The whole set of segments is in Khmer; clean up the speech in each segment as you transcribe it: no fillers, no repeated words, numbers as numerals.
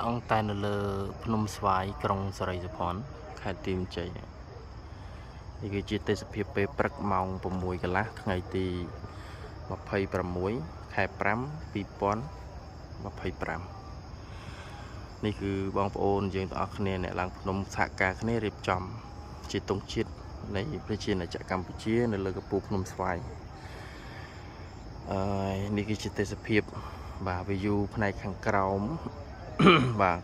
អង្គតែននៅលើភ្នំស្វាយក្រុងសិរីសោភ័ណខេត្តទីមជ័យនេះគឺជាទេសភាពពេលព្រឹកម៉ោង6កន្លះថ្ងៃទី26ខែ5 2025នេះគឺបងប្អូនយើងទាំងអស់គ្នាអ្នកឡើងភ្នំសហការគ្នារៀបចំជាទង់ជាតិនៃប្រជាណាចក្រកម្ពុជានៅលើកំពូលភ្នំស្វាយអឺនេះគឺជាទេសភាពបាទ view ផ្នែកខាងក្រោមបាទ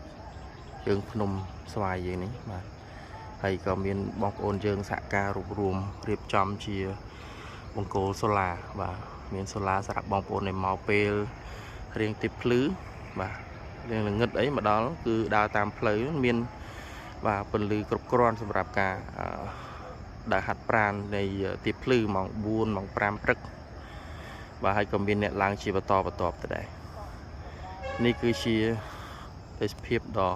ជើងភ្នំស្វាយយើងនេះបាទហើយក៏មានបងប្អូនយើងសហការរួបរวมរៀបចំជាបង្គោលសូឡាបាទមានសូឡាសម្រាប់បងប្អូនដែលមកពេលរៀងទីភ្លឺបាទរៀងល្ងឹតអីមកដល់គឺដើរតាមផ្លូវមានបាទពន្លឺគ្រប់គ្រាន់សម្រាប់ការដើរហាត់ប្រាណនៃទីភ្លឺម៉ោង4ម៉ោង5ព្រឹកបាទហើយក៏មានអ្នកឡើងជាបន្តបន្ទាប់ទៅដែរនេះគឺជាទេសភាពដ៏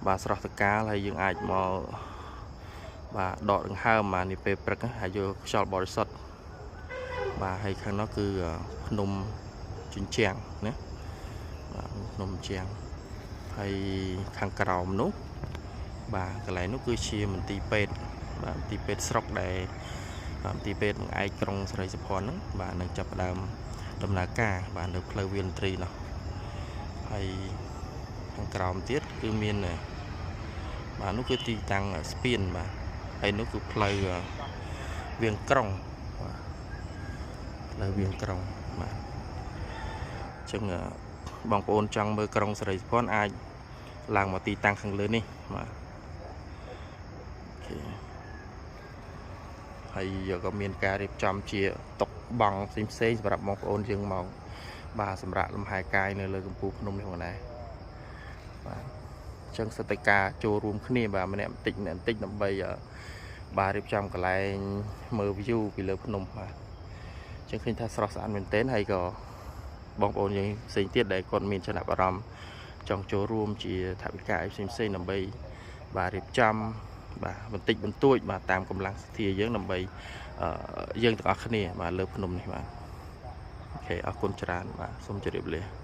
បាទស្រស់ត្រកាលហើយយើងអាចមកបាទដកដង្ហើមបាទនេះពេលព្រឹកហើយយកខ្យល់បរិសុទ្ធបាទហើយខាងនោះគឺភ្នំជញ្ជាំងណាបាទភ្នំជញ្ជាំងហើយខាងក្រោមនោះបាទកន្លែងនោះគឺជាមន្ទីរពេទ្យបាទមន្ទីរពេទ្យស្រុកដែលមន្ទីរពេទ្យបង្អែកក្រុងសិរីសោភ័ណហ្នឹងបាទនឹងចាប់ផ្ដើមដំណើរការបាទនៅផ្លូវវាលត្រីនោះហើយខាងក្រោមទៀតគឺមានបាទនោះគឺទីតាំងស្ពានបាទហើយនោះគឺផ្លូវវៀងក្រុងបាទផ្លូវវៀងក្រុងបាទអញ្ចឹងបងប្អូនចង់មើលក្រុងសិរីសោភ័ណអាចឡើងមកទីតាំងខាងលើនេះបាទ OK ហើយក៏មានការរៀបចំជាតុបង់ផ្សេងផ្សេងសម្រាប់បងប្អូនយើងមកបាទសម្រាប់លំហែកាយនៅលើកំពូលភ្នំនេះផងដែរបាទអញ្ចឹងសិតតែការចូលរួមគ្នាបាទម្នាក់បន្តិចម្នាក់បន្តិចដើម្បីបាទរៀបចំកន្លែងមើល view ពីលើភ្នំបាទអញ្ចឹងឃើញថាស្រស់ស្អាតមែនទែនហើយក៏បងប្អូនយើងផ្សេងទៀតដែលគាត់មានចំណាប់អារម្មណ៍ចង់ចូលរួមជាថវិកាអីផ្សេងផ្សេងដើម្បីបាទរៀបចំបាទបន្តិចបន្តួចបាទតាមកម្លាំងសទ្ធាយើងដើម្បីយើងទាំងអស់គ្នាបាទលើភ្នំនេះបាទ OK អរគុណច្រើនបាទសូមជម្រាបលា។